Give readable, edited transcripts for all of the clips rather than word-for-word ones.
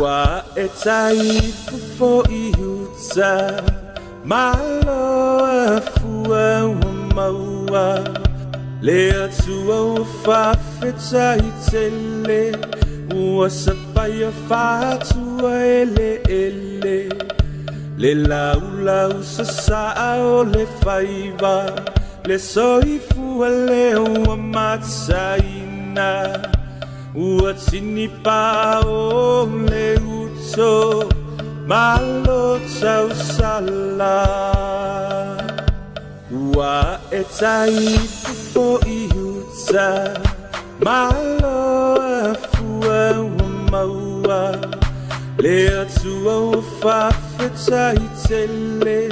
Ua e tai fofo i uta Malo a fua ua maua Le Atua ua faafetai tele Ua sapaia faatua eleele Le laulau sasaa o le faiva Le soifua lea ua mataina Ua tini pao le uto Malo tausala Ua e tai fofo i uta Malo a fua ua maua Le Atua ua faafetai tele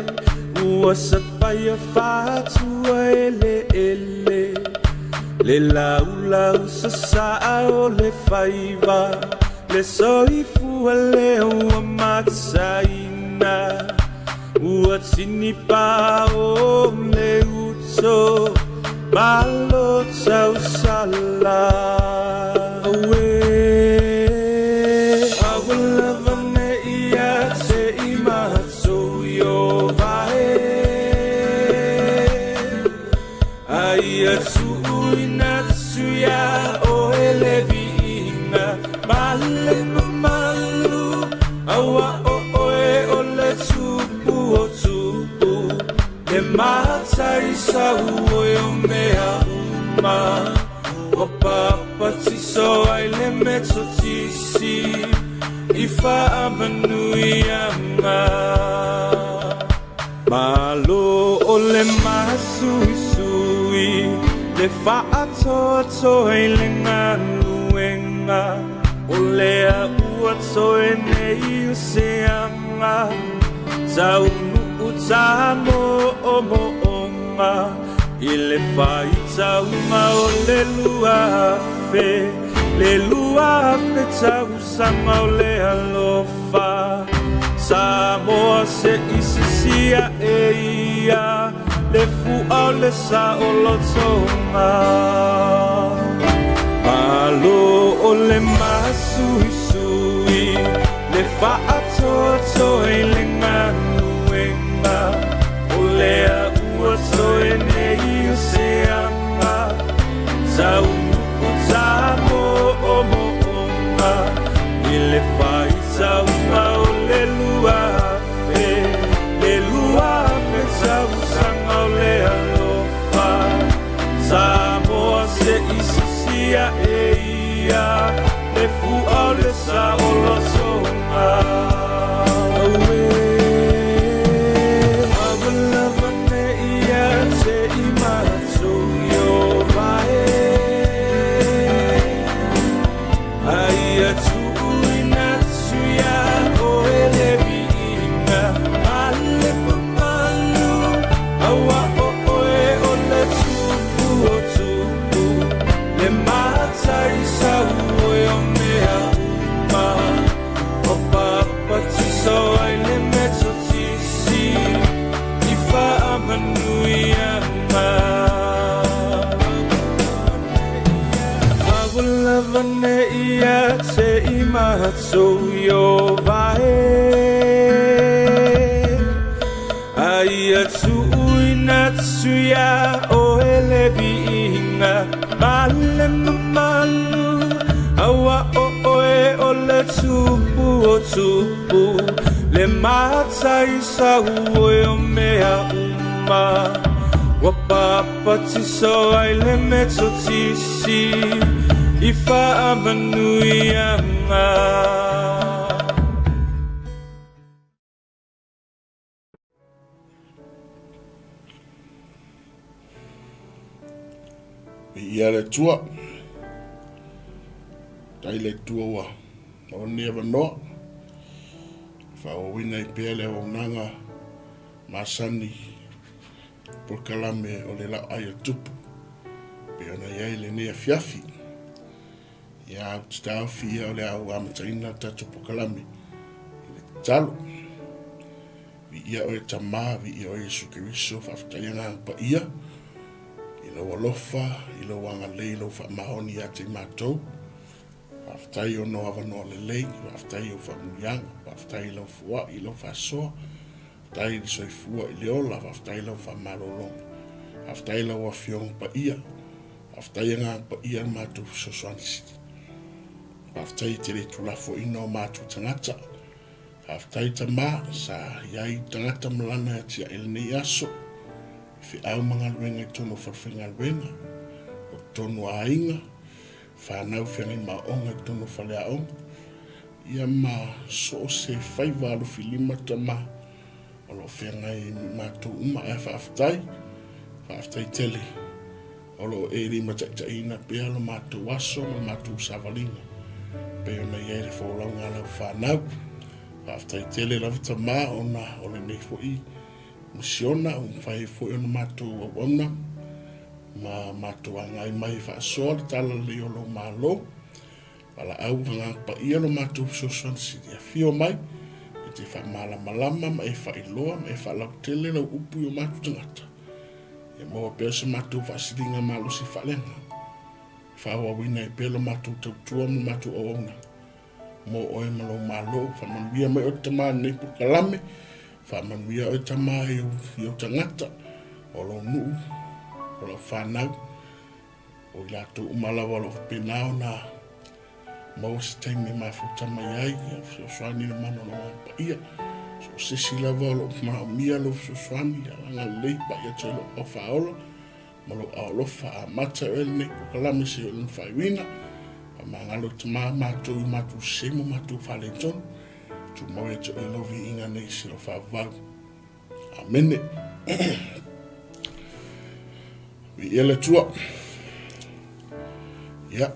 Ua sapaia faatua eleele Le laulau sasaa o le faiva Le soifua lea ua mataina Ua tini pao le uto Malo tausala Auē Aua lava ne i ia te i matou Ieova e A ia tuuina atu iā oe le viiga ma le mamalu, Aua o oe o le Tupu o tupu, Le Matai sauoi o mea uma, Ua papatiso ai le Metotisi i faamanuiaga. Malo o le masuisui, le faatoatoa i le galuega, o lea ua toe nei o se aga, taunuu tamoomooga i le faitauga o le 2000, le 2000 tausaga o le alofa. Samoa se i sisia e ia le fua o le saolotoga. Malo o le masuisui, le faatoatoa i le galuega, o lea ua toe nei o se aga, taunuu tamoomooga i le faitauga o le 2000, le 2000 tausaga o le alofa. Samoa se i sisia e ia le fua o le saolotoga. Auē, aua lava ne i ia te i matou Ieova e, A ia tuuina atu iā oe le viiga ma le mamalu, Aua o oe o le Tupu o tupu, Le Matai sauoi o mea uma, Ua papatiso ai le Metotisi i faamanuiaga. Aua lava ne i ia te i matou Ieova e, A ia tuuina atu iā oe le viiga ma le mamalu, Aua o oe o le Tupu o tupu, Le Matai sauoi o mea uma, Ua papatiso ai le Metotisi i faamanuiaga. Viia le Atua. Tai le Atua ua maua lenei avanoa. Faaauauina ai pea le auaunaga masani polokalame o le laoai a le Tupu pei ona i ai lenei afiafi. Ia, ou te taofi ia o le a ou amataina le tatou polokalame i le tatalo. Viia oe Tama, viia oe Iesu Keriso, faafetai Agaga Paia. I lou alofa, i lou agalelei, i lou faamaoni ia te i matou. Faafetai ona o avanoa lelei, faafetai i ou faamanuiaga, faafetai i lau foai, i lau faasoa, faafetai i le soifua i le ola, faafetai i lau faamalologa, faafetai i lau Afioga Paia, faafetai Agaga Paia i le matou fesoasoani sili. Faafetai i te le tuulafoaiina o matou tagata. Faafetai Tama, sa i ai tagata ma lana e atiae i lenei aso, i feau ma galuega i totonu o falefaigaluega, o totonu o aiga, fanau feagai ma aoga i totonu o faleaoga, ia ma so o se faiva alofilima Tama o lo o feagai ma matou uma. Ae faafetai, faafetai tele o lo o e limataitaiina pea lo matou aso ma le matou savaliga e pei ona i ai le folauga a lau fanau. Faafetai tele lava Tama ona o lenei foi misiona ua mafai ai foi ona matou auauna ma matou agai mai e faasoa le talalelei o lou Malo. Valaau Agaga Paia lo matou fesoasoani sili. Afio mai e te faamalamalama ma e faailoa ma e faalautele lau upu i o matou tagata. Ia maua pea se matou faasiliga malosi faaleagaga. E faaauauina ai pea lo matou tautua ma matou auaunaga mo oe ma lou Malo. Faamanuia mai oe Tama i lenei polokalame. Faamanuia oe Tama i ou tagata, o lou nuu, o lau fanau. O i latou uma lava o lo o faapena ona maua se taimi e mafuta mai ai, ia fesoasoani i le mana o lou Agaga Paia. So o se isi lava o lo o manaomia lou fesoasoani, ia agalelei pai atu ai lou ao faaola ma lou ao alofa. Amata e oe lenei polokalame seia oo i lona faaiuina. Faamagalo e Tama matou i matou sese ma matou faaletonu. Tumau ia te oe lau viiga nei seia faavavau. Amene. Viia le Atua. Ia.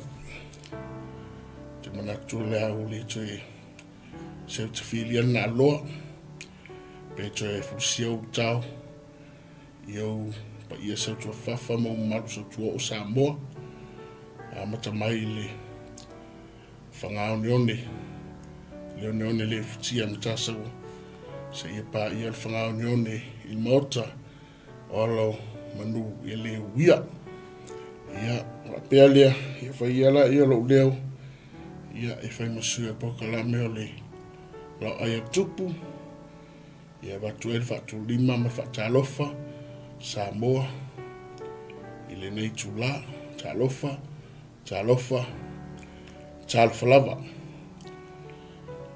Te manatu le au le toe seu te filia na aloa. Pe toe fusia u tau. I au paia seu tua fafa ma umalu seu tua o Samoa. Amata mai le Fagaoneone, le oneone le futia ma Tasaua, seia paia le fagaoneone i le maota o ala o manu e le uia. Ia, faapea lea, ia fai ia laia lou leo, ia e fai ma sui o polokalame o le laoai a tupu, ia avatu ai le faatulima ma le faatalofa Samoa i lenei itula, talofa. Talofa, talofa lava.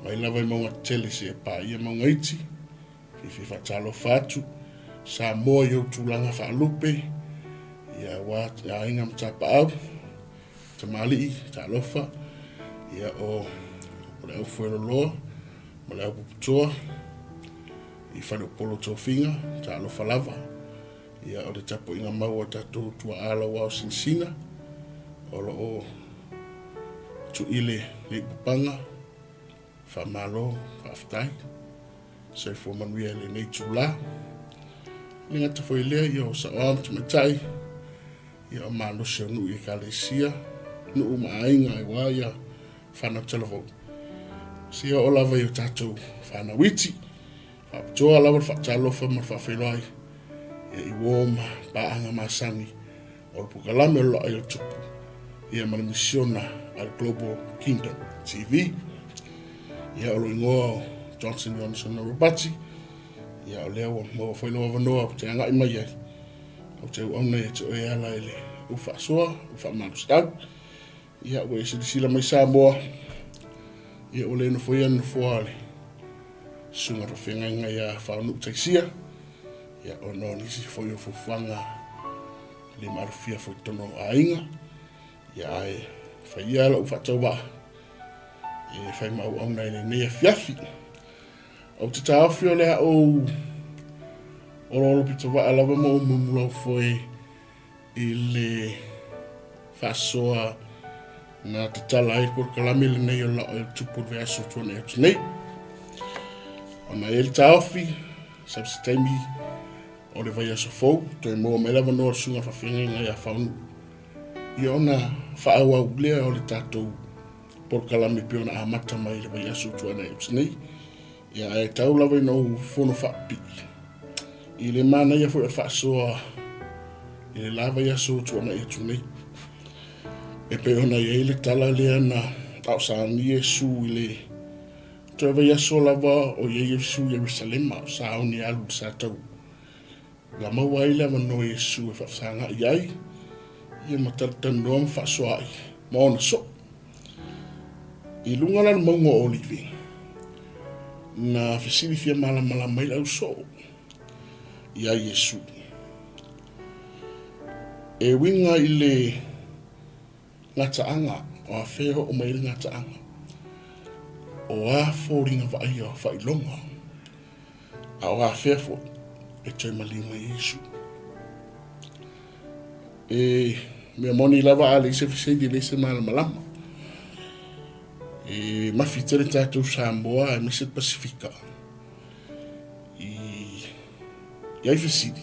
Mai lava i mauga tetele seia paia mauga iti, fiafia faatalofa atu Samoa i ou tulaga faalupe, ia aua aiga ma tapaau, tamalii, talofa, ia o, o le aufueloloa ma le aupuputoa i Faleupolu o Tofiga, talofa lava. Ia, o le tapuaiga mau a tatou tuaa lauao sinasina o lo o tuile nei papaga, faamalo, faafetai, soifua manuia i lenei itula. E le gata foi i lea, ia o saoao ma tamaitai, ia o malosi o nuu i ekalesia, nuu ma aiga aua ia fanau talavou, seia oo lava i o tatou fanau iti. Faapitoa lava le faatalofa ma le faafeiloai ia i uō ma paaga masani o le polokalame o le Laai o le Tupu ia ma le misiona a le Global Kingdom TV. Ia o lou igoa o Johnson Johnson Robati, ia o lea ua maua foi lou avanoa ou te agai mai ai, ou te auauna ia te oe e ala i le ou faasoa, ou faamalosiau. Ia, ua e silasila mai Samoa, ia ua le nofoia le nofoa o le Susuga Faafeagaiga ia Faonuu Taisia, ia ona o nisi foi o fuafuaga le maalofia foi totonu o aiga, ia ae fai ia lau faatauvaa e fai ma auauna i lenei afiafi. Ou te taofi o le a ou oloolo pitovaa lava ma ou mumulau foe i le faasoa na tatala ai le polokalame lenei o le Laoa o Tupu i le vaiaso tuanai atu nei. Ona e i ai le taofi, sau se taimi o le vaiaso fou, toe maua mai lava noa le susuga faafeagaiga ia Faonuu. Ia ona faaauau lea o le tatou polokalame pei ona amata mai i le vaiaso tuanai atu nei. Ia ae tau lava ina ou fono faapipii i le manaia foi o le faasoa I le la vaiaso ua tuanai atu nei, e pei ona i ai le tala lea na a o sauni Iesu i le toe vaiaso lava o i ai Iesu i Ierusalema, o sauni e alu i le sa tau. Na maua ai le avanoa i Iesu e faafesagai ai ia ma talatalanoa ma faasoaai ma ona soo. I luga la o le mauga o Olive, na fesili fia malamalama ai le au soo iā Iesu. E uiga i le gataaga, o afea e oo mai ai le gataaga, o a foliga vaaia o faailoga, a o afea foi e toe maliu mai ai Iesu. E mea moni lava a leai se fesili, e leai se malamalama. E mafi tele tatou Samoa aemaise le Pasifika i ai fesili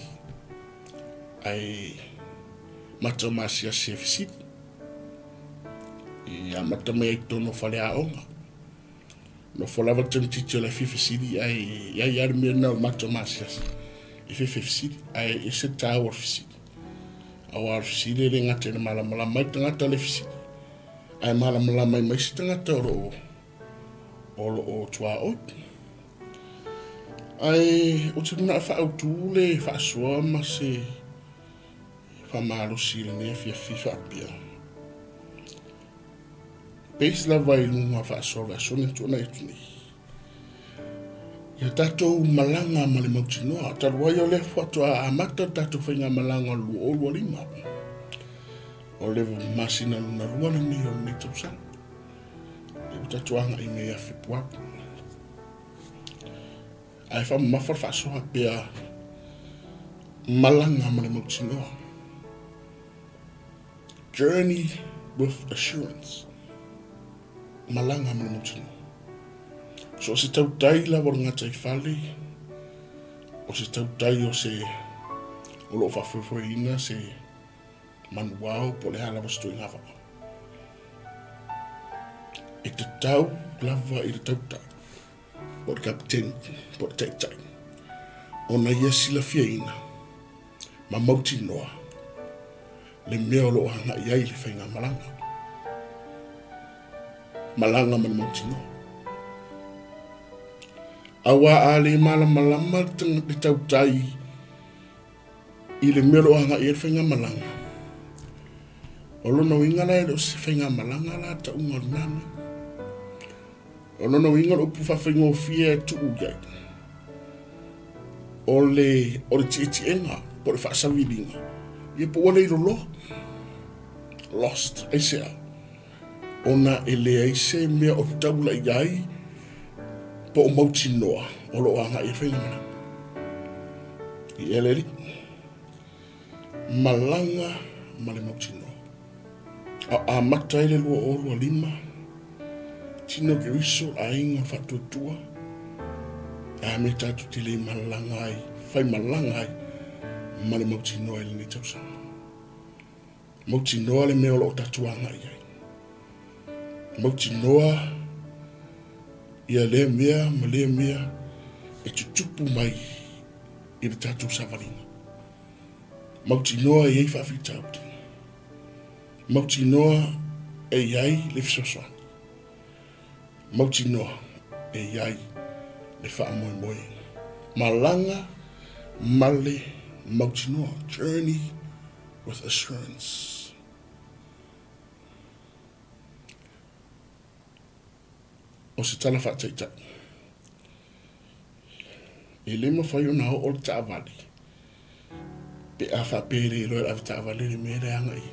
ae matau masiasi e fesili. E amata mai ai totonu o faleaoga. Nofo lava le tamaitiiti o la e fia fesili ae i ai lava le mea lena o le matau masiasi e fia fesili ae ese le taua o le fesili. Aua o le fesili e le gata ina malamalama ai le tagata le fesili ae malamalama ai ma isi tagata o lo o lo o tuaoi. Ae ou te manao e faaautu le faasoa ma se faamalosi i lenei afiafi faapea. Base lava i luga o faasoa o le aso na tuanai atu nei. Ia tatou malaga ma le mautinoa, talu ai o lea faatoa amata le tatou faigamalaga o le 2025. O le masina lona lua lenei o lenei tausaga. Lea ua tatou agai mai ia Fepuari. Ae faamamafa le faasoa pea malaga ma le mautinoa. Journey with assurance. Malaga ma le mautinoa. So o se tautai lava o le gataifale, o se tautai o se o lo o faafoefoeina se manuao po o le a lava se ituaiga vaa. E tatau lava i le tautai po o le kapeteni po o le taitai ona ia silafiaina ma mautinoa le mea o lo o agai ai le faigamalaga. Malaga ma le mautinoa. Aua a le malamalama le tautai i le mea o lo o agai ai le faigamalaga, o lona uiga la e le o se faigamalaga la tauga o lena mea. O lona uiga o le upu faafaigofie e tuu i ai, o le, o le tietiega po o le faasaviliga, ia po ua leiloloa, lost, aisea? Ona e leai se mea o taula i ai po o mautinoa o lo o agai ai faigamalaga. I ea le Alii, malaga ma le mautinoa. A amata ai le 2025, tino Keriso, aiga o le faatuatua, a mea tatou te le malaga ai, fai malaga ai ma le mautinoa i lenei tausaga. Mautinoa le mea o lo o tatou agai ai. Mautinoa ia lea mea ma lea mea e tutupu mai i le tatou savaliga. Mautinoa e i ai faafitauli. Mautinoa e i ai le fesoasoani. Mautinoa e i ai le faamoemoe. Malaga ma le mautinoa, journey with assurance. O se tala faataitai, e le mafai ona oo le taavale pe a faapea e le iloa e le avetaavale le mea lea e agai i ai.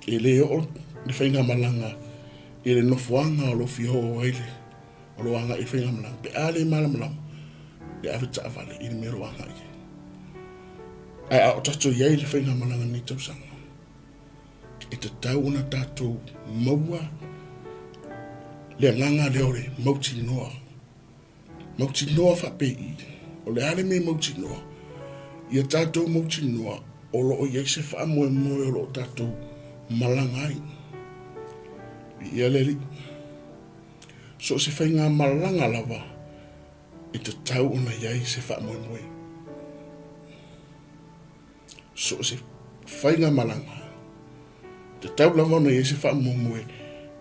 E le oo le faigamalaga i le nofoaga o lo o fia oo ai le o lo o agai i le faigamalaga pe a le malamalama le avetaavale i le mea o lo o agai i ai. Ae a o tatou i ai i le faigamalaga i lenei tausaga, e tatau ona tatou maua le agaga lea o le mautinoa. Mautinoa faapei, o le a le mea e mautinoa? Ia tatou mautinoa o lo o i ai se faamoemoe o lo o tatou malaga ai. Viia le Alii. So o se faigamalaga lava e tatau ona i ai se faamoemoe. So o se faigamalaga, tatau lava ona i ai se faamoemoe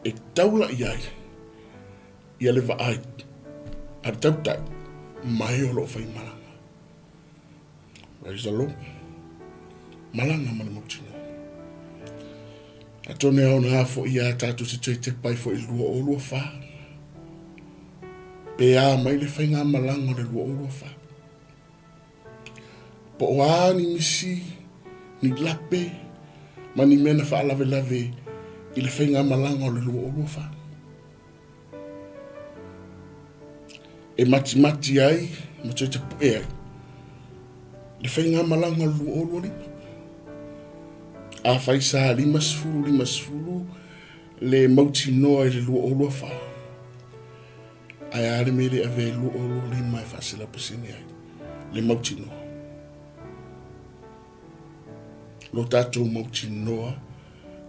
e taula i ai ia le vaai a le tautai ma e o lo o faimalaga. Praise the Lord. Malaga ma le mautinoa. Atonu e aoga foi ia tātou te toe tepa ai foi i le 2024. Pe a mai le faigamalaga o le 2024. Po o a ni misi, ni lape, ma ni mea na faalavelave i le faigamalaga o le 2024. E matimati ai ma toe tapue ai le faigamalaga o le 2025. Afai sa 50, 50 le mautinoa i le 2024, ae a le mea e le avea i le 2025 e faaselau pasene ai le mautinoa? Lo tatou mautinoa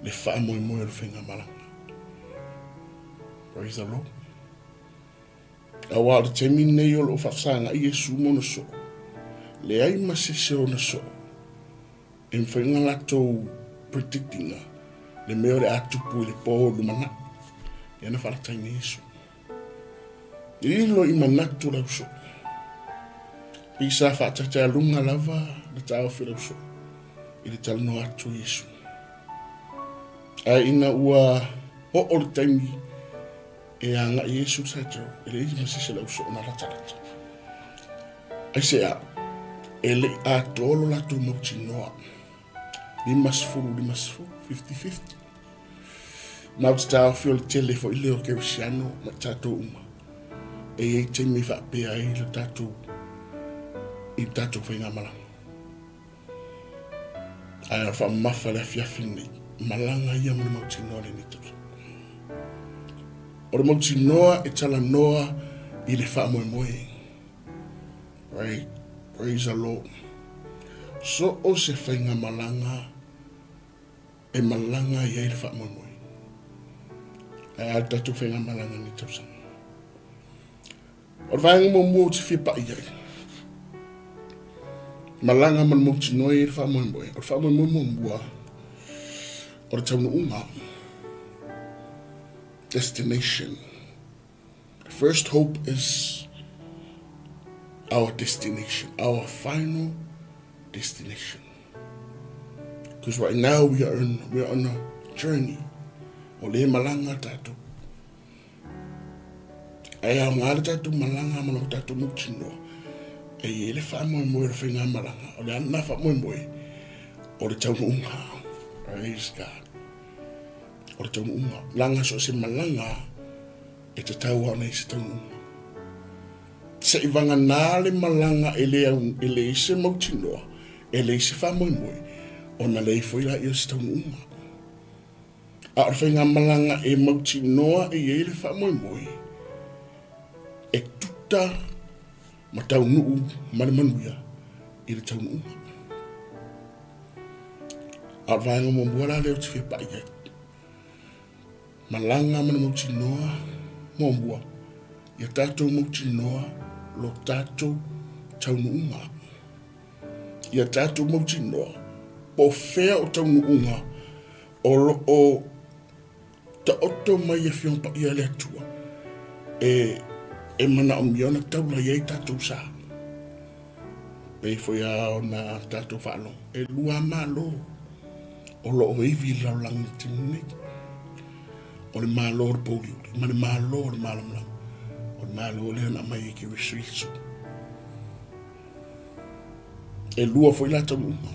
le faamoemoe o le faigamalaga. Praise the Lord. Aua o le taimi lenei o lo o faafesagai Iesu ma ona soo, leai ma se isi o ona soo e mafai ona latou predict ina le mea o le a tupu i le po o lumanai. Lea na faalataina Iesu. Lilo i manatu lau soo. Pei sa faatautaluga lava le taofi o lau soo i le talanoa atu o Iesu. Ae ina ua oo le taimi e agai Iesu sa tau, e leai ma se isi o le au soo na latalata. Aisea? E le i atoa lo latou mautinoa. 50, 50, 50, 50. Ma ou te taofi o le tele foi lea o kerisiano ma tatou uma. E i ai taimi e faapea ai le tatou i le tatou faigamalaga. Ae o faamamafa le afiafi lenei, malaga ia ma le mautinoa lenei tausaga. O le mautinoa e talanoa i le faamoemoe. Right? Praise the Lord. So o se faigamalaga e malaga ai ai le faamoemoe. Ae a le tatou faigamalaga lenei tausaga. O le vaega muamua ou te fia pai ai, malaga ma le mautinoa i le faamoemoe. O le faamoemoe muamua, o le taunuuga, destination. The first hope is our destination, our final destination. Because right now we are, in, we are on a journey. O le malaga tātou. Ae aoga le tatou malaga ma lo tatou mautinoa, e i ai le faamoemoe o le faigamalaga, o le a lena faamoemoe? O le taunuuga. Praise God. O le taunuuga. Leaga so o se malaga e tatau lava ona i ai se taunuuga. Se i vagana le malaga e le, e leai se mautinoa, e leai se faamoemoe, ona leai foi laia o se taunuuga. A o le faigamalaga e mautinoa e i ai le faamoemoe e tuta ma taunuu ma le manuia i le taunuuga. A o le vaega muamua la lea ou te fia pai ai, malaga ma le mautinoa muamua, ia tatou mautinoa lo tatou taunuuga. Ia tatou mautinoa po o fea o taunuuga o lo o taoto mai Afioga Paia a le Atua e, e manaomia ona taula i ai tatou sa. Pei foi lava ona tatou faalogo, e lua Malo o lo o ivi i le lalolagi i le taimi lenei. O le Malo o le pouliuli ma le Malo o le malamalama. O le Malo lea na aumai e Keriso Iesu. E lua foi la taunuuga.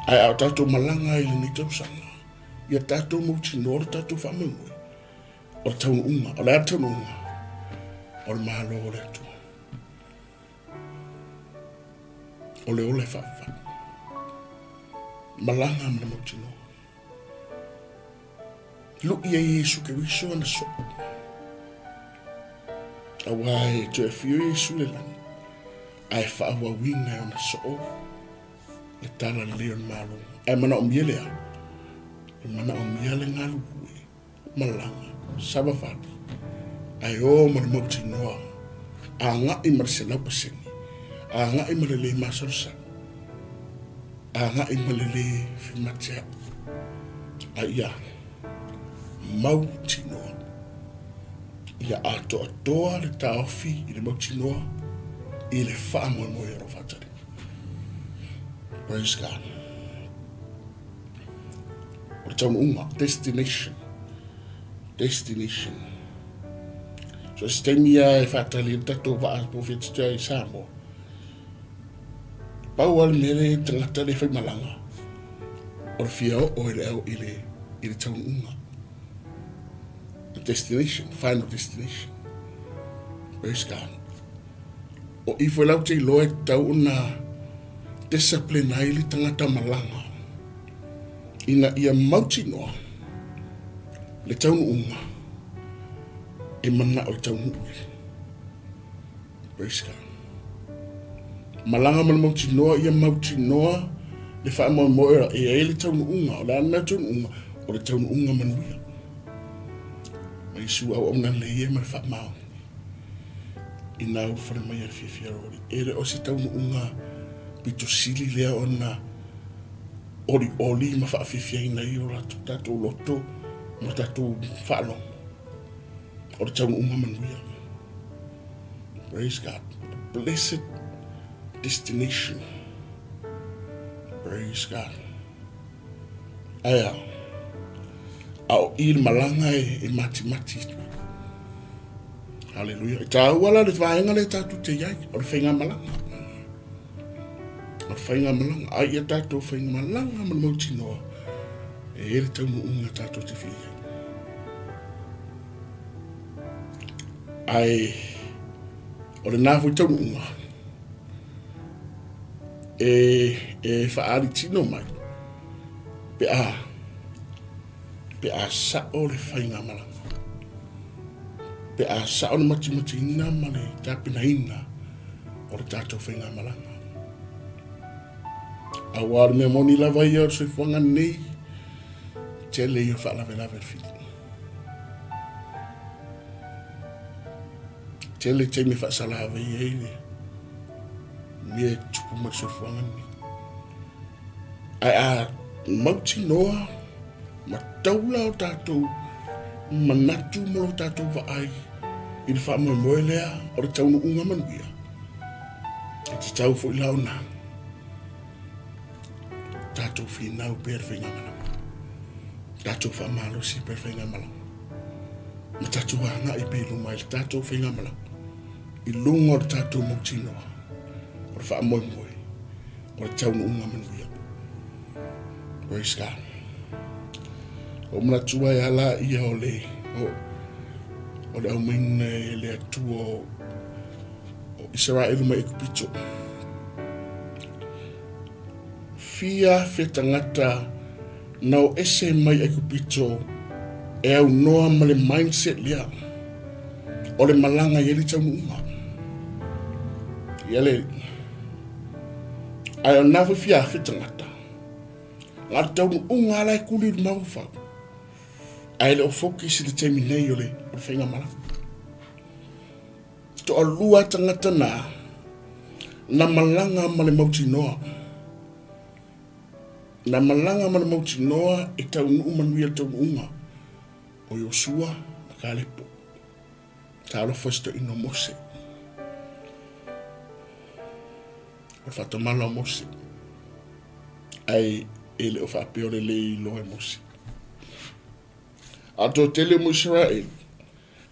Ae a o tatou malaga ai i lenei tausaga, ia tatou mautinoa lo tatou faamoemoe, o le taunuuga, o le a le taunuuga? O le Malo o le Atua. O le ola e faavavau. Malaga ma le mautinoa. Luʻi ai Iesu Keriso ana soo. Auā e toe afio Iesu i le lagi, ae faaauauina e ona soo le tala lelei o le Malo. Ae manaomia le a? E manaomia le galulue, malaga, savavali, ae o ma le mautinoa, agai ma le 100%, agai ma le le masalosalo. Agai ma le lē femateaʻi, a ia mautinoa. Ia atoatoa le taofi i le mautinoa i le faamoemoe o lou faataliga. Praise God. O le taunuuga, destination. Destination. So se taimi lava e faatali ai le tatou vaa po o fea i Samoa. Pau lava le mea lea i tagata lea e faimalaga, o le fia oo i le, i le, i le taunuuga. The destination, final destination. Praise God. O i foi lau te iloa e tatau ona discipline ai le tagata malaga ina ia mautinoa le taunuuga e manao e taunuu. Praise God. Malaga ma le mautinoa, ia mautinoa le faamoemoe e ai le taunuuga. O le a le mea taunuuga? O le taunuuga manuia. Ma Iesu auauna lelei e ma le faamaoni. Ina ulufale mai ai le fiafia o le E le o se taunuuga pito sili lea ona olioli ma faafiafiaina ai o latou tatou loto ma tatou faalogo. O le taunuuga manuia. Praise God. Blessed destination. Praise God. Aia. A o i le malaga e, e matimati. Haleluia. E tāua la le vaega le tātou te iai, o le whainga malaga. O le whainga malaga. Ai ia tātou whainga malaga ma le mautinoa. E e le taunuuga tātou te whii ai. Ae o lenā foi taunuuga e, e faaali tino mai pe a pe a sa'o le faigamalaga, pe a sa'o le matimatiina ma le tapenaina o le tatou faigamalaga. Auā o le mea moni lava ia o le soifuaga lenei, tele ia o faalavelave le fili. Tele taimi e faasalavei ai le mea e tupu mai le soifuaga lenei. Ae a mautinoa ma taula o tatou manatu ma lo tatou vaai i le faamoemoe lea o le taunuuga manuia, e tatau foi la ona tatou finau pea le faigamalaga, tatou faamalosi pea le faigamalaga, ma tatou agai pea i luma i le tatou faigamalaga, i luga o le tatou mautinoa, o le faamoemoe, o le taunuuga manuia. Praise God. O manatu ai ala ia o le o, o le aumaina e le Atua o, o Isaraelu mai Ekupito. Fia afe tagata na o ese mai Aikupito e aunoa ma le mindset lea o le malaga i ai le taunuuga. Ia le Ae o lena foi fia afe tagata na o le taunuuga lava la e kuli i le mafaufau ae le o focus i le taimi nei o le, o le faigamalaga. Toalua tagata na na malaga ma le mautinoa. Na malaga ma le mautinoa e taunuu manuia le taunuuga o Iosua ma Kalepo. Talofa i se toeaina o Mose. O le faatamala o Mose. Ae e le o faapea o le le iloa e Mose. A o le toatele o mo Isaraelu,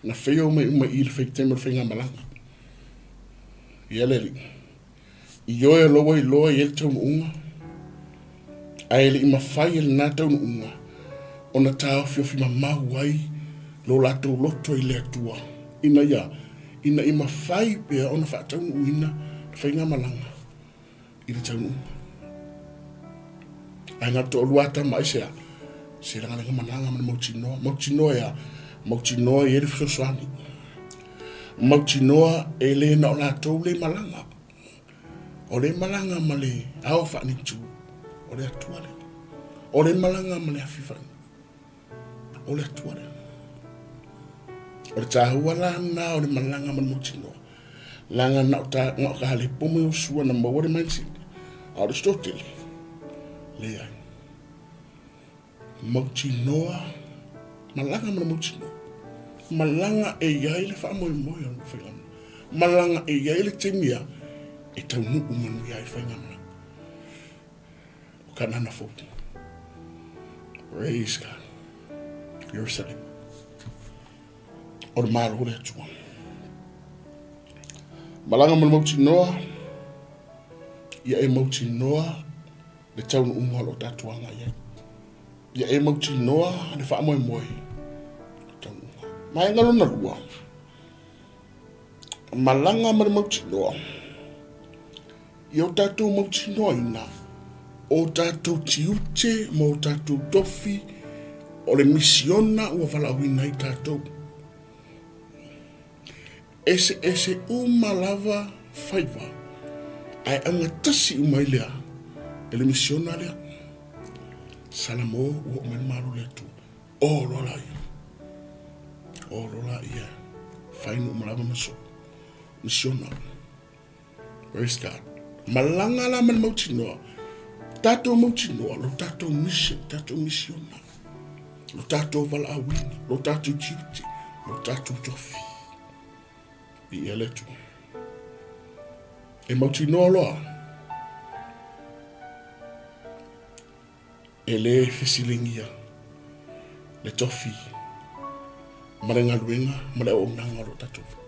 na faia uma i uma i le faitaimi o le faigamalaga. Ia le alii, ioe o la ua iloa i ai le taunuuga, ae le i mafai e lenā taunuuga ona taofiofi mamau ai lo latou loto i le Atua, ina ia, ina i mafai pea ona faataunuuina le faigamalaga i le taunuuga. Ae na toalua tama aisea? Se lagalega malaga ma le mautinoa. Mautinoa ea? Mautinoa e i ai le fesoasoani. Mautinoa e le na o latou le malaga. O le malaga ma le ao faanitu, o le Atua lea. O le malaga ma le afi faanitu. O le Atua lea. O le tāua la na o le malaga ma le mautinoa. Leaga na o, ta, na o Kalepo ma Iosua na maua le mindset. A o le isi toatele. Leai. Mautinoa, malaga ma le mautinoa. Malaga e i ai le faamoemoe o le faigamalaga. Malaga e i ai le taimi a e taunuu manuia ai faigamalaga. O Kanana fou. Praise God. Jerusalem. O le Malo o le Atua. Malaga ma le mautinoa, ia e mautinoa le taunuuga o lo o tatou agai ai. Ia e mautinoa le faamoemoe o taunuuga. Vaega lona lua, malaga ma le mautinoa. Ia o tatou mautinoaina o tatou tiute ma o tatou tofi o le misiona ua valaauina ai tatou. Eseese uma lava faiva, ae augatasi uma ai lea e le misiona lea. Salamo ua oo mai le Malo o le Atua. O loa laia. O loa laia. Fai nuu ma lava ma soo. Misiona. Praise God. Malaga la ma le mautinoa. Tatou mautinoa, lo tatou mission, tatou misiona. Lo tatou valaauina, lo tatou tiute, lo tatou tofi. Viia le Atua. E mautinoa loa. E lē fesiligia le tofi ma le galuega ma le auaunaga o lo o tatou fai.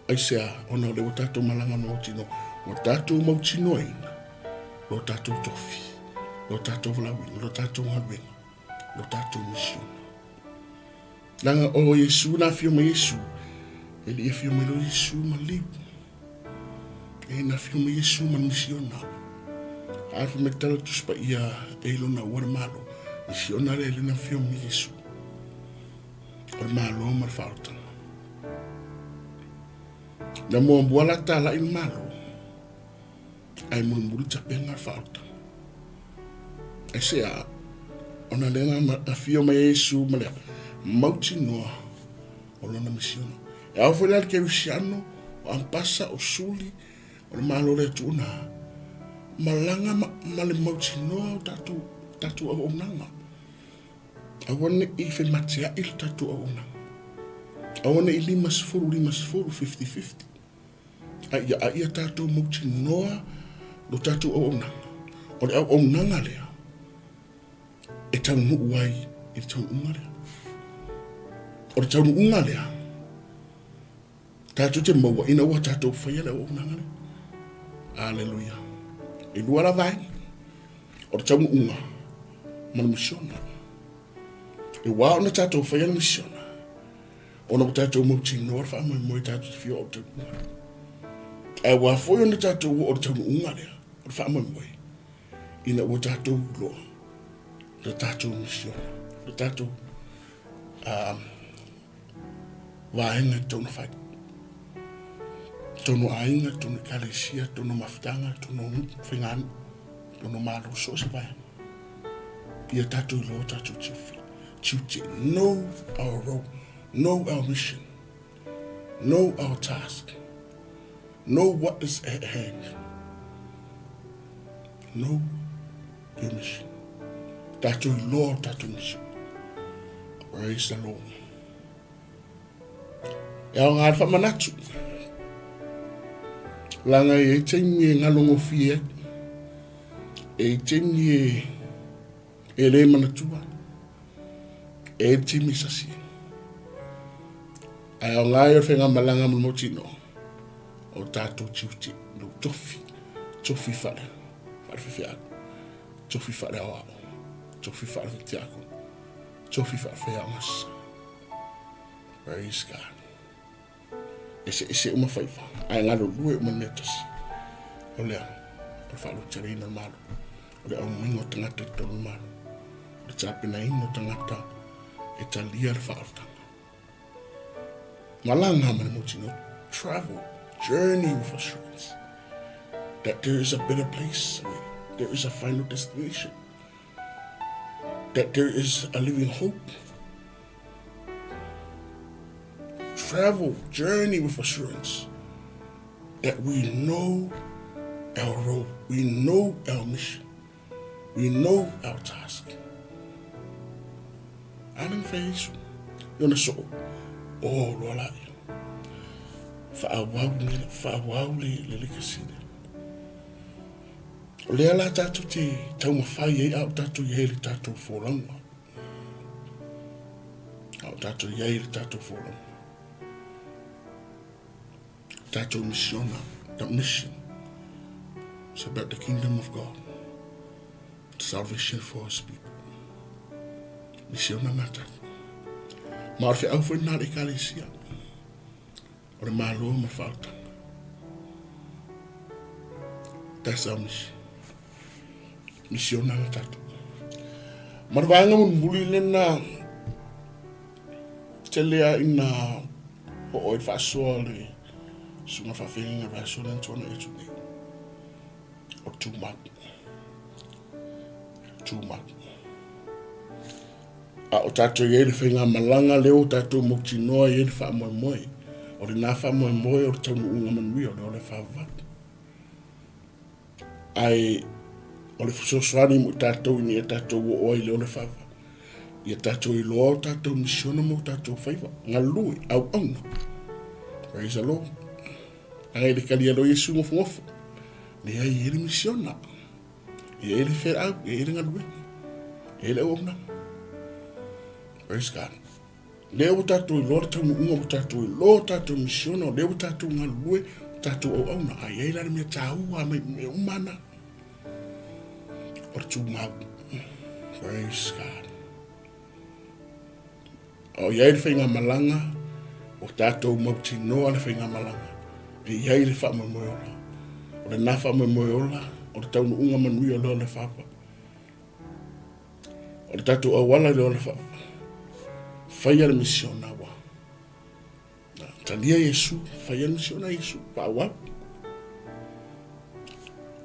Aisea? Ona o lea ua tatou malaga ma mautinoa, ua tatou mautinoaina lo tatou tofi, lo tatou valaauina, lo tatou galuega, lo tatou misiona. Leaga o Iesu na afio mai Iesu, e le i afio mai loa Iesu ma liu. E na afio mai Iesu ma le misiona. A fai mai tala Tusi Paia e i lona ua le Malo. Misiona lea le na afio mai Iesu. O le Malo ma le faaolataga. Na muamua la talai le Malo, ae mulimuli tapena le faaolataga. Aisea? Ona lea na afio mai ai Iesu ma le mautinoa o lona misiona. E ao foi la le kerisiano, o ampasa, o suli, o le Malo o le Atua na malaga ma, ma le mautinoa o tatou, tatou auaunaga. Aua ne i femateai le tatou auaunaga. Aua ne i 50, 50, 50, 50. A ia, a ia tatou mautinoa lo tatou auaunaga. O le auaunaga lea e taunuu ai i le taunuuga lea. O le taunuuga lea, tatou te maua ina ua tatou faia le auaunaga lea. Aleluia. E lua la vaega. O le taunuuga ma le misiona. E wā ona tatou faia le misiona, Ona ua tatou mautinoa le faamoemoe tatou te fia oo i le taunuuga. Ae ua foi ona tatou oo i le taunuuga lea, o le faamoemoe, ina ua tatou iloa le tatou misiona, le tatou vaega e tatau ona fai. Totonu o aiga, totonu o ekalesia, totonu o mafutaga, totonu o nuu, faiganuu, totonu o malo, so o se vaega. Ia tatou iloa o tatou tiute. Know our role, know our mission, know our task, know what is at hand. Know your mission. Tatou iloa o tatou mission. Praise the Lord. E aoga le faamanatu. Leaga e i ai taimi e galogofie ai. E i ai taimi e, e le manatua. E i ai taimi e sasi ai. Ae aoga ia o le faigamalaga ma le mautinoa o tatou tiute, lou tofi, tofi faale, faale-faifeau, tofi faale-aoao, tofi faale-tiakono, tofi faale-faiaogasa. Praise God. Eseese uma faiva, ae galulue uma i le mea tasi. O lea, o le faaloteleina o le Malo, o le aumaiga o tagata i totonu o le Malo, o le tapenaina o tagata e talia le faaolataga. Malaga ma le mautinoa, travel, journey with assurance that there is a better place, there is a final destination, that there is a living hope. Travel, journey with assurance that we know our role, we know our mission. We know our task. A le mafai Iesu. I ona soo. O, loa la ia. Faaauau le, faaauau le, le legacy lea. O lea la tatou te taumafai ai a o tatou i ai le tatou folauga. A o tatou i ai le tatou folauga. Tatou misiona, the mission. It's about the kingdom of God. Salvation for his people. Misiona nā tatou. Ma o le feau foi nā le ekalesia. O le Malo ma le faaolataga. That's our mission. Misiona na tatou. Ma le vaega mulimuli lena tele a ina oo ai le faasoa o le susuga faafeagaiga vaiaso lea na tuanai atu nei. O le tumau. Tumau. A o tatou i ai le faigamalaga lea ua tatou mautinoa i ai le faamoemoe, o lena faamoemoe o le taunuuga manuia o le ola e faavavau. Ae o le fesoasoani mo i tatou ina ia tatou oo ai i le ola e faavavau, ia tatou iloa o tatou misiona ma o tatou faiva, galulue, auauna. Praise the Lord. Leaga i le kalia loa Iesu ngofongofo, leai e i ai le misiona. E i ai le feau, e i ai le galuega, e i ai le auaunaga. Praise God. Lea ua tatou iloa le taunuuga, ua tatou iloa tatou misiona, lea ua tatou galulue, tatou auauna. A i ai la le mea taua mai mea uma na. O le tumau. Praise God. A o i ai le faigamalaga, ua tatou mautinoa le faigamalaga e i ai le faamoemoe ola. O lena faamoemoe ola, o le taunuuga manuia o le ola faavavau. O le tatou auala i le ola faavavau, faia le misiona ua talia Iesu, faia le misiona a Iesu, faaauau.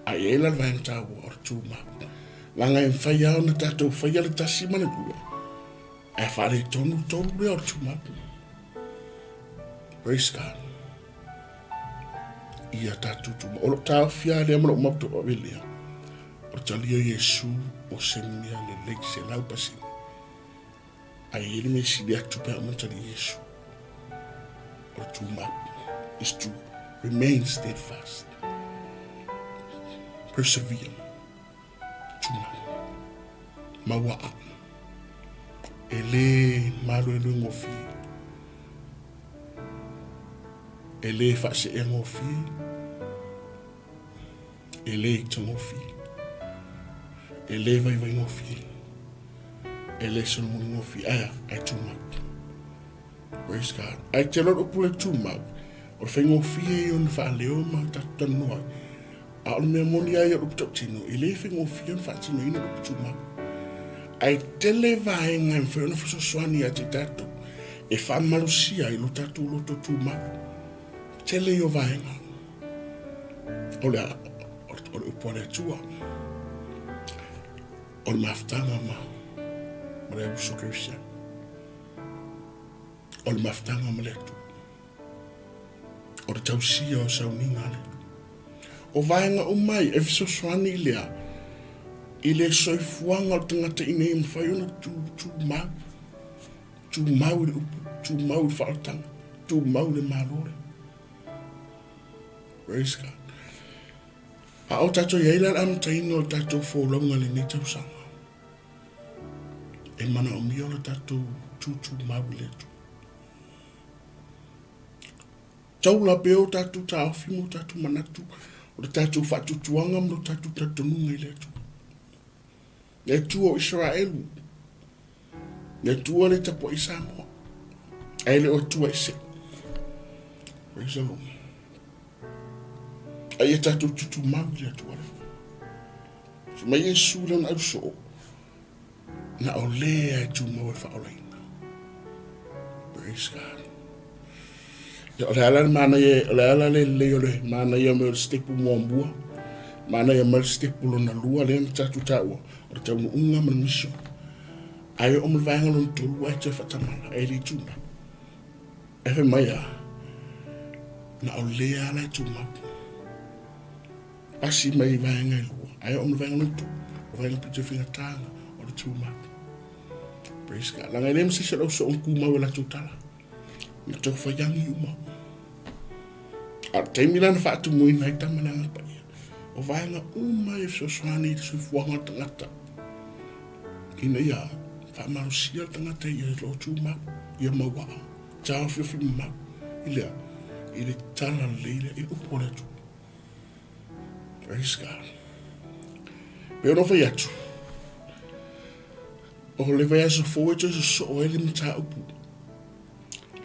A i ai la le vaega taua o le tumau. Leaga e mafai lava ona tatou faia le tasi ma le lua, ae faaletonu le tolu lea o le tumau. Praise God. Ia tatou tumau. O lou taofi lava lea ma lou mautauave lea, o le talia Iesu o se mea lelei 100%. Ae i ai le mea sili atu pe a uma ona talia Iesu. O le tumau is to remain steadfast. Persevere. Tumau. Mauaa. E le maluelue gofie. E le faasee gofie. E le itagofie. E le vaivaigofie. E le solomuligofie. Ae a? Ae tumau. Praise God. Ae te loa le upu le tumau, o le faigofie ia ona faaleo ma tatou talanoa ai. A o le mea moni lava ia o le upu tautino, e le faigofie ona faatinoina le upu tumau. Ae tele vaega e mafai ona fesoasoani ia te tatou e faamalosia ai lo tatou loto tumau. Tele ia o vaega. O le, o le upu a le Atua. O le mafutaga ma, ma le uso Kerisiano. O le mafutaga ma le Atua. O le tausia o sauniga a le Atua. O vaega uma ai e fesoasoani lea i le soifuaga o le tagata ina ia mafai ona tu, tumau, tumau i le upu, tumau i le faaolataga, tumau i le Malo lea. Praise God. A o tatou i ai la le amataina o le tatou folauga i lenei tausaga, e manaomia o le tatou tutumau i le Atua. Taula pea o tatou taofi ma o tatou manatu, o le tatou faatuatuaga ma lo tatou talitonuga i le Atua. Le Atua o Isaraelu, le Atua le tapuai Samoa, ae le o Atua ese. Praise the Lord. A ia tatou tutumau i le Atua lea. Fai mai Iesu lana ausoo, na o lea e tumau e faaolaina. Praise God. Ia, o le ala le manaia, o le ala le lelei o le manaia mai o le sitepu muamua, manaia mai le sitepu lona lua lea na tatou taua, o le taunuuga ma le mission. Ae oo ma le vaega lona tolu ae toe faatamala, e le tumau. Ae fai mai a, na o lea la e tumau. Pasi mai i vaega e lua, ae oo ma le vaega lona tolu, O le vaega pito i faigata o le tumau. Praise God. Leaga e leai ma se isi o le au soo ma tumau i latou tala. Na tau faiagi uma. A o le taimi la na faatumuina ai tama le Agaga Paia, o vaega uma e fesoasoani i le soifuaga o le tagata ina ia faamalosia le tagata ia lo tumau, ia mauaa, taofiofi mamau i le i le tala lelei lea, i le upu a le Atua. Praise God. Pei ona fai atu, o le vaiaso fou e toe sosoo ai le mataupu.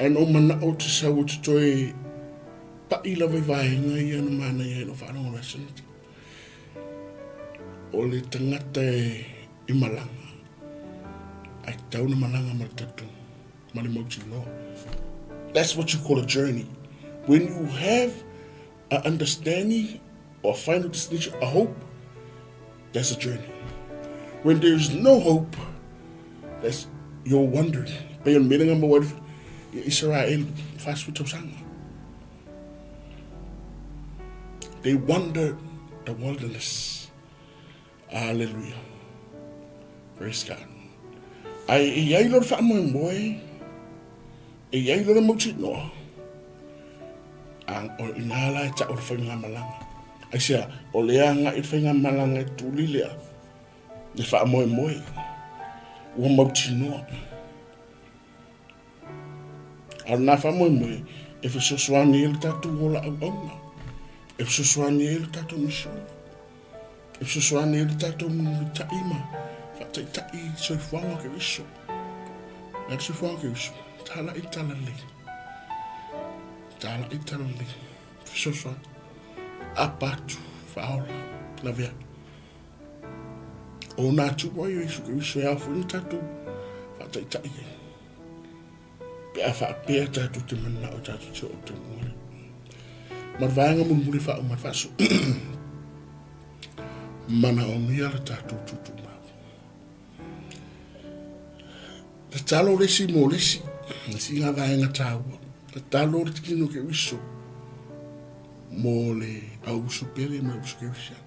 Ae na ou manao ou te sau ou te toe paʻi lava i vaega ia na manaia ai lau faalogo i le aso nei. O le tagata e malaga, ae tatau ona malaga ma le talitonuga, ma le mautinoa. That's what you call a journey. When you have a understanding or a final destination, a hope, that's a journey. When there is no hope, that's you're wondering. Pei o le mea lea na maua ai Israel 40 tausaga. They wandered the wilderness. Hallelujah. Praise God. Ai e iai loa le faamoemoe, e iai loa le mautinoa, a o ina la e tau le faigamalaga. Aisea, o lea agai le faigamalaga e tuli lea, le faamoemoe, ua mautinoa. A o lena faamoemoe e fesoasoani ai le tatou ola auauna, e fesoasoani ai le tatou misiona, e fesoasoani ai le tatou mulimulitai ma faataitai i soifuaga o Keriso. Le a le soifuaga o Keriso? Talai le talalelei. Talai le talalelei. Fesoasoani. Apa atu, faaola, lave atu. O nā tū ai o Isu Keriso e ao foi na tatou faataitai ai. Pe a faapea tatou te manao tatou te oo tonu ai. Ma le vaega mulimuli faauma le faaso. Manaomia le tatou tutumau. Tatalo le isi mo le isi, le isi ngā vaega tāua. Tatalo le tino Keriso mo le au uso pele ma le uso Kerisiano.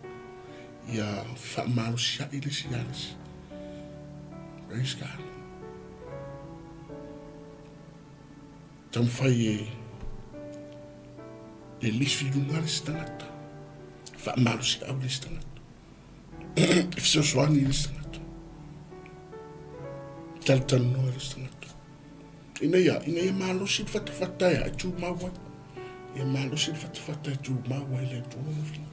Ia faamalosiai le isi ia le isi. Praise God. Taumafai e e lifi i luga le isi tagata. Faamalosiau le isi tagata. E fesoasoani i le isi tagata. Talatalanoa i le isi tagata. Ina ia, ina ia malosi le fatafata e tumau ai. Ia malosi le fatafata e tumau ai le Atua ma finagalo.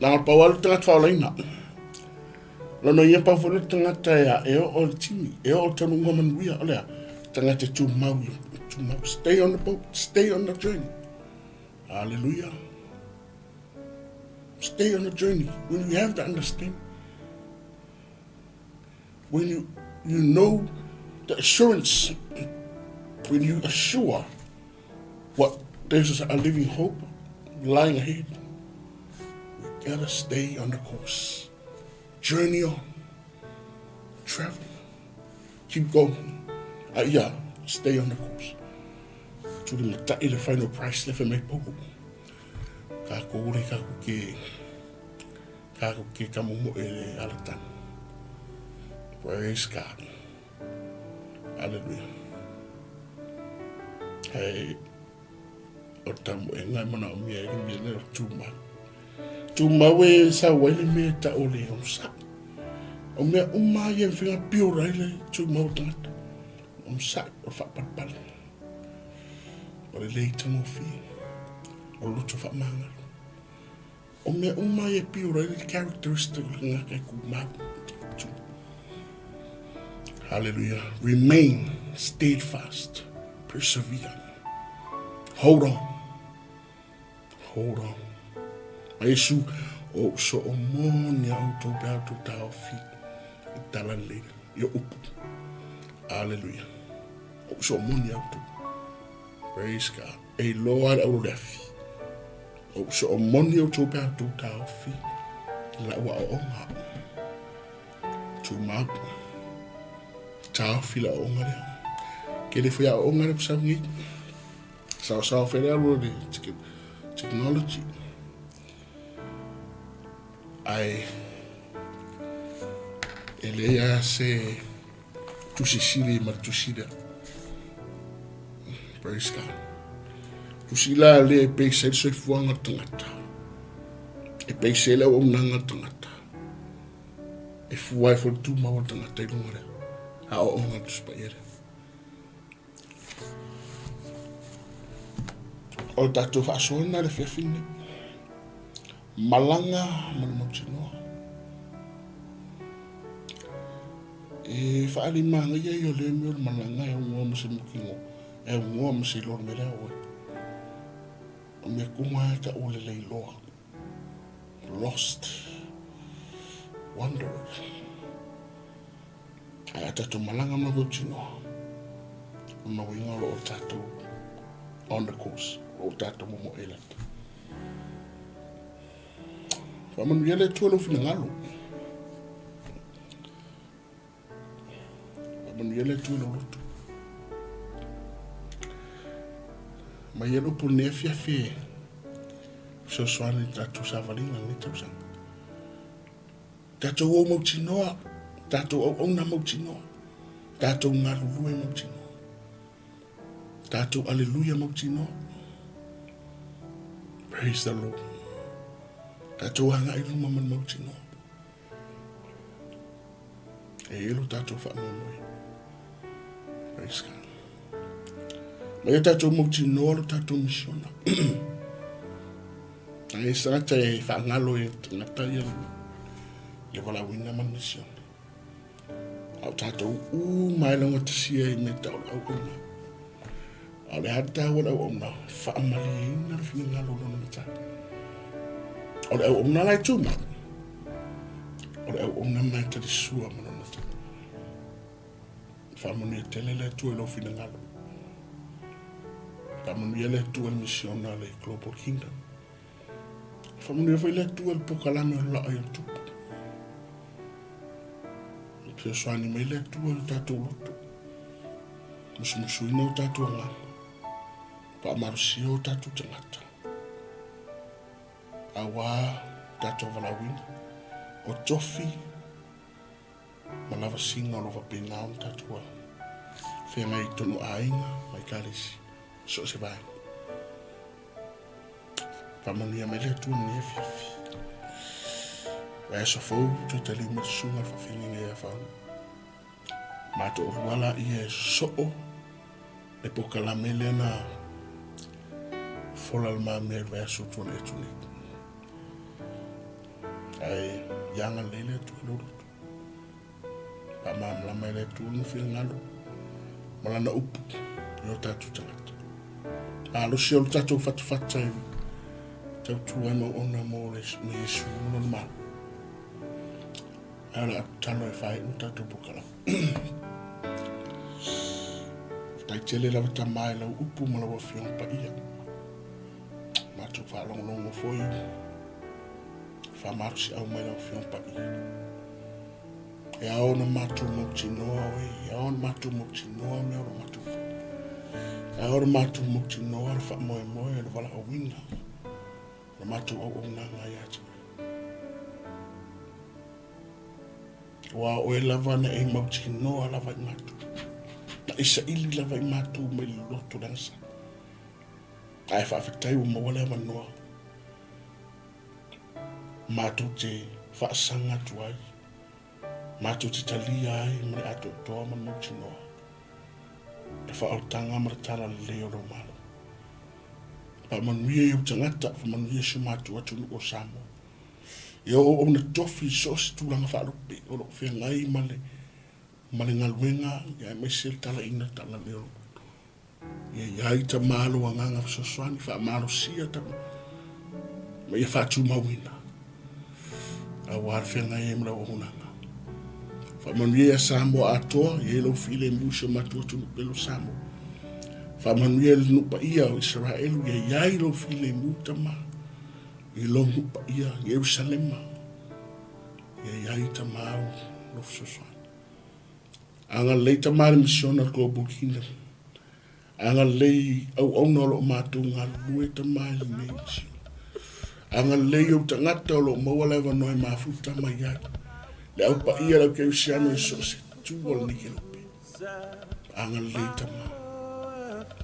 Leaga pau lava le tagata faaolaina. Lona ia pau foi le tagata e a e oo le tini, e oo le taunuuga manuia, o le a? Tagata e tumau, tumau. Stay on the boat, stay on the journey. Hallelujah. Stay on the journey. When you have the understanding, when you, you know the assurance, when you assure what there's a living hope lying ahead, we gotta stay on the course. Journey on. Travel. Keep going. Yeah, stay on the course. Tuli matai le final price le whai mai poho. Ka kore ka kuke ka kuke ka momo e le alatan. Praise God. Hallelujah. Hei, o tamu e ngai mana o mea e mea le o tūmau. Tūmau e sau ai le mea ta o le o sa. O mea uma ia whinga piora ai le tūmau tangata. O sa o whapalpale. O le lei tangofie. O loto whamangalo. O mea uma ia piora ai le characteristic o le ngaka e kūmau. Hallelujah. Remain steadfast. Persevere. Hold on. Hold on. Ma Iesu, o so o moni a outou pe a outou taofi i tala lelei, i o upu. Hallelujah. O so o moni a outou. Praise God. E iloa le auro le afi. O so o moni outou pe a outou taofi i lau aoaoga. Tumau. Taofi le aoaoga lea. Ke le fai aoaoga lea ua nei. Saosaoa fai le alu o le technology. Ai, leai lava se tusi sili ma le tusi lea. Praise God. Tusi la lea e peisa ai le soifuaga o le tagata. E peisa ai le auaunaga a le tagata. E fua ai foi le tumau o le tagata i luga lea. Aoaoga a le Tusi Paia lea. O le tatou faasoa lena i le afiafi lenei. Malaga ma le mautinoa. E faalimagaia ia o lea mea o le malaga e aunoa ma se mutinoa, e aunoa ma se iloa o le mea lea oe. O mea kuga e tau o le leiloa. Lost. Wanderer. Ae a tatou malaga ma mautinoa, o lona uiga o lo o tatou on the course, o lo o tatou momoe i lata. Faamanuia le Atua i lou finagalo. Faamanuia le Atua i lou loto. Mai e upu lenei afiafi e fesoasoani i le tatou savaliga i lenei tausaga. Tatou o mautinoa, tatou auauna mautinoa, tatou galulue mautinoa, tatou aleluia mautinoa. Praise the Lord. Tatou agai i luma ma le mautinoa. E i ai lo tatou faamoemoe. Praise God. Ma ia tatou mautinoa lo tatou misiona. Ai se tagata e faagalo e tagata ia le valaauina ma le misiona. A o tatou uma e laugatasia i mea tau o le auauna. A o le a le taua o le auauna, faamalieina le finagalo o lona matai. O le auauna la e tumau, o le auauna lena e talisua ma lona matai. Faamanuia tele le Atua i lou finagalo. Faamanuia le Atua i le misiona a le Global Kingdom. Faamanuia foi le Atua i le polokalame o le Laai o le Tupu. Fesoasoani mai le Atua i lo tatou loto. Musumusuina o tatou agaga. Faamalosia o tatou tagata. Auā tatou valaauina. O tofi ma lavasiga o lo o faapena ona tatou feagai i totonu o aiga ma Ekalesia i so o se vaega. Faamanuia mai le Atua i lenei afiafi. Vaiaso fou, toe taliu mai le susuga i le faafeagaiga ia Faunu. Matou olua laia e sosoo le polokalame lea na fola i le mamea i le vaiaso ua tuanai atu nei. Ae ia agalelei le Atua i lou loto. Faamalamalama e le Atua lona finagalo ma lana upu i o tatou tagata. Malosi o le tatou fatafata e tautua ai ma auauna mo le mo Iesu ma lona Malo. Ae o le a tatalo e faaiu le tatou polokalame. Faafetai tele lava Tama i lau upu ma lau Afioga Paia. Matou faalogologo foi faamalosiau mai lau Afioga Paia. E ao ona matou mautinoa oe, e ao ona matou mautinoa mea o lo matou fai. E ao ona matou mautinoa le faamoemoe o le valaauina o le matou auaunaga ia te oe. Aua o oe lava na e mautinoa lava i matou, na e saili lava i matou mai le loto le agasala. Ae faafetai ua maua le avanoa matou te faasaga atu ai, matou te talia ai ma le atoatoa ma le mautinoa le faaolataga ma le talalelei o lou Malo. Faamanuia i ou tagata, faamanuia i si o matou atunuu o Samoa. Ia o auauna tofi i so o se tulaga faalupe o lo o feagai ma le ma le galuega aemaise le talaina talalelei o lou Ia i ai Tama lou agaga fesoasoani, faamalosia Tama, ma ia faatumauina, aua le feagai ai ma lau auaunaga. Faamanuia ia Samoa atoa, ia i lou filemu i si o matou atunuu pele o Samoa. Faamanuia le nuu paia o Isaraelu, ia i ai lou filemu, Tama, i lou nuu paia, Ierusalema, ia i ai Tama lou fesoasoani. Agalelei Tama le Misiona Global Kingdom. Agalelei auauna o lo o matou galulue Tama i lenei misiona. Agalelei ou tagata o lo o maua le avanoa e mafuta mai ai. Le au paia le au kerisiano i so o se tu o lenei kelope. Agalelei Tama.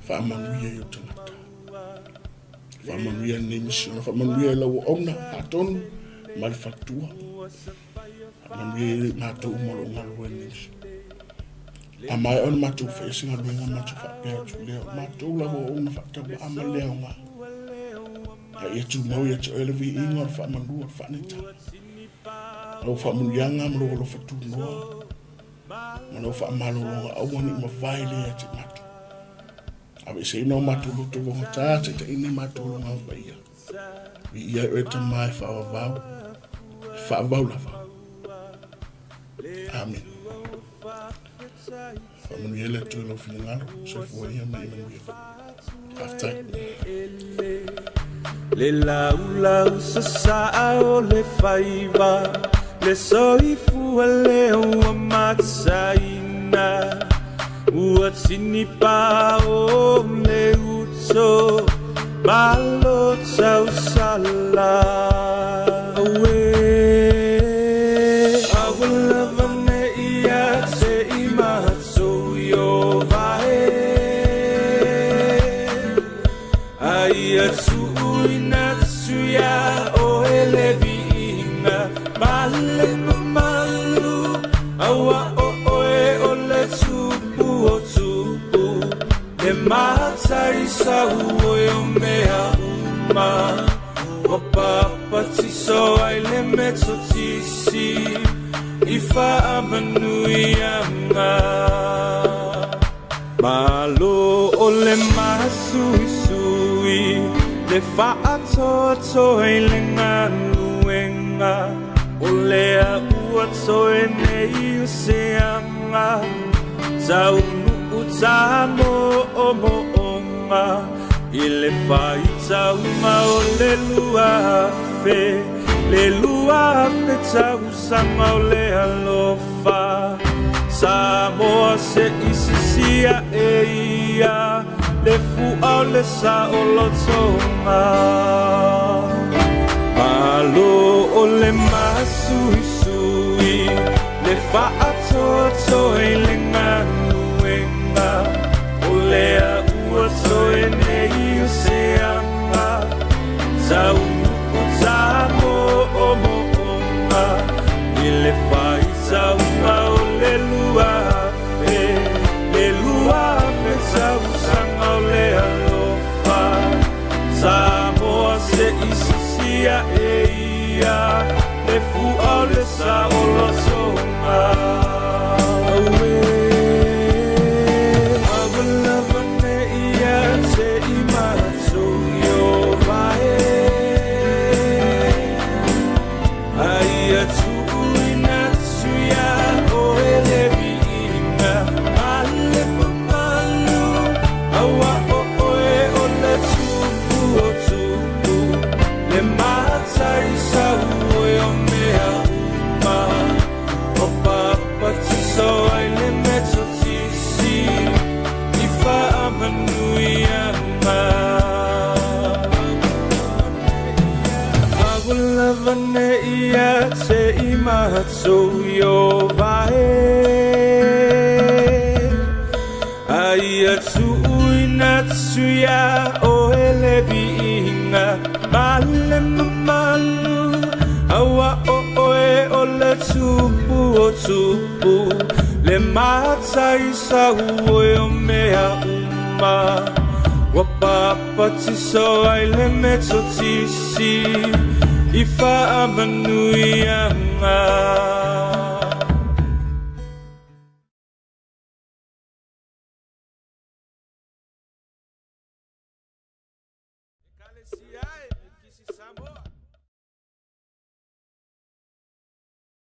Faamanuia i ou tagata. Faamanuia lenei misiona. Faamanuia i lau auauna faatonu ma le faletua. Faamanuia i matou uma o lo o galulue i lenei misiona. A maea ona matou faia se galuega, matou faapea atu lea, o matou lava o auauna faatauvaa ma le aoga. A ia tumau ia te oe le viiga o le faamanu o le faanaitala. Lau faamanuiaga ma lou alofa tunoa ma lau faamalologa aua ne i mavae lea ia te matou. Aveeseina o matou loto taugata, taitaiina i matou lou Agaga Paia. Viia ai oe Tama e faavavau, e faavavau lava. Amene. Faamanuia le Atua i lou finagalo, soifua ia ma ia manuia. Faafetai. Le laulau sasaa o le faiva, le soifua lea ua mataina, ua tinipa o le uto, malo tausala. Auē. Aua lava ne i ia te i matou i o vae, a ia tuuina atu iā oe le viiga ma le mamalu, auā o oe o le Tupu o tupu, le matai sau oe o mea uma, ua papatiso ai le metotisi i faamanuiaga. Malo o le masuisui, le faatoatoa i le galuega, o lea ua toe nei o seaga, taunuu tamoomooga, i le faitauga o le 2000, le 2000 tausaga o le alofa. Samoa se isisia e ia, le fua o le saolotoga. Malo o le masuisui, le faatoatoa i le galuega, o lea ua toe nei o seaga, taunuu tamoomooga, i le faitauga o le 2000, le 2000 tausaga o le alofa. Samoa se isisia e ia, le fua o le saolotoga. Auē. Aua lava ne i ia te i matou i o vae, a ia tuuina atu iā oe le viiga ma le mamalu, auā o oe o le Tupu o tupu, le matai sau oe o mea uma, ua papatiso ai le metotisi i faamanuiaga. Aua lava ne i ia te i matou i o vae, a ia tuuina atu iā oe le viiga ma le mamalu, auā o oe o le Tupu o tupu, le matai sau oe o mea uma, ua papatiso ai le metotisi i faamanuiaga. Ekalesia e, Mekisi Samoa.